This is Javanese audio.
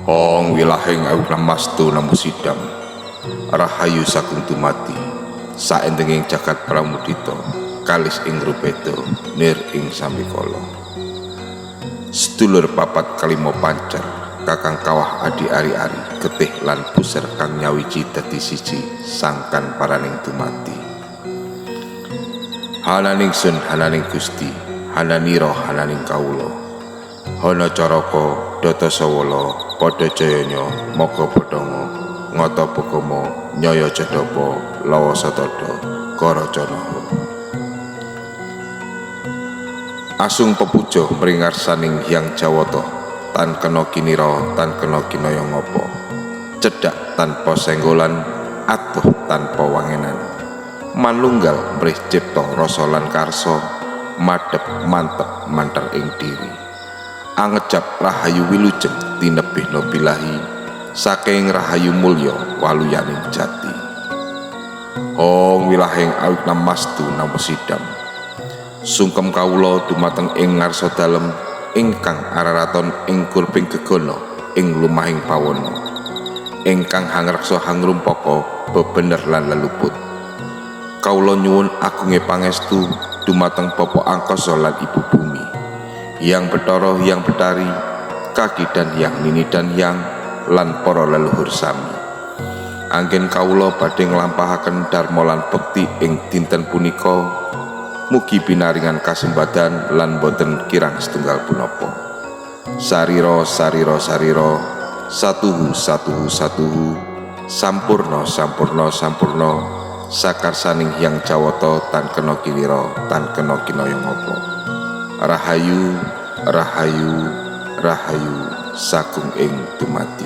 Hong wilahing awigna mastu namu sidam rahayu sagung dumadi saendenging jagat pramudita kalis ing rubeda nir ing sambikala. Sedulur papat kalima pancer kakang kawah adi ari-ari getih lan puser kang nyawiji dadi siji sangkan paraning dumadi. Hananing sun hananing Gusti hananira hananing kawula hana caraka data sawala padha jayanya maka padanga ngata bagama nyaya jadapa lawa satada karacanaha. Asung pepuja mring ngarsaning Hyang Jawata tan kena kinira tan kena kinaya ngapa cedhak tanpa senggolan atuh tanpa wangenan manunggal mrih cipta rasa lan karsa madhep mantep manter ing diri angejap rahayu wilujeng tinebihna bilahi saking rahayu mulya waluyaning jati. Hong wilahing awigna mastu nampa sidam sungkem kawula dumateng ing ngarsa dalem ingkang araraton ing kurping gegana ing lumahing pawana ingkang hangreksa hangrumpaka bebener lan leluput. Kawula nyuwun agunge pangestu dumateng Bapa Angkasa lan Ibu Bumi, Hyang Bathara Hyang Bathari, Kaki dan Hyang Nini dan Hyang lan para leluhur sami. Anggen kawula badhe nglampahaken dharma lan bekti ing dinten punika, mugi pinaringan kasembadan lan boten kirang setunggal punapa. Sarira sarira sarira satuhu satuhu satuhu sampurna sampurna sampurna sakarsaning Hyang Jawata tan kena kinira tan kena kinaya ngapa. Rahayu rahayu rahayu sagung ing dumadi.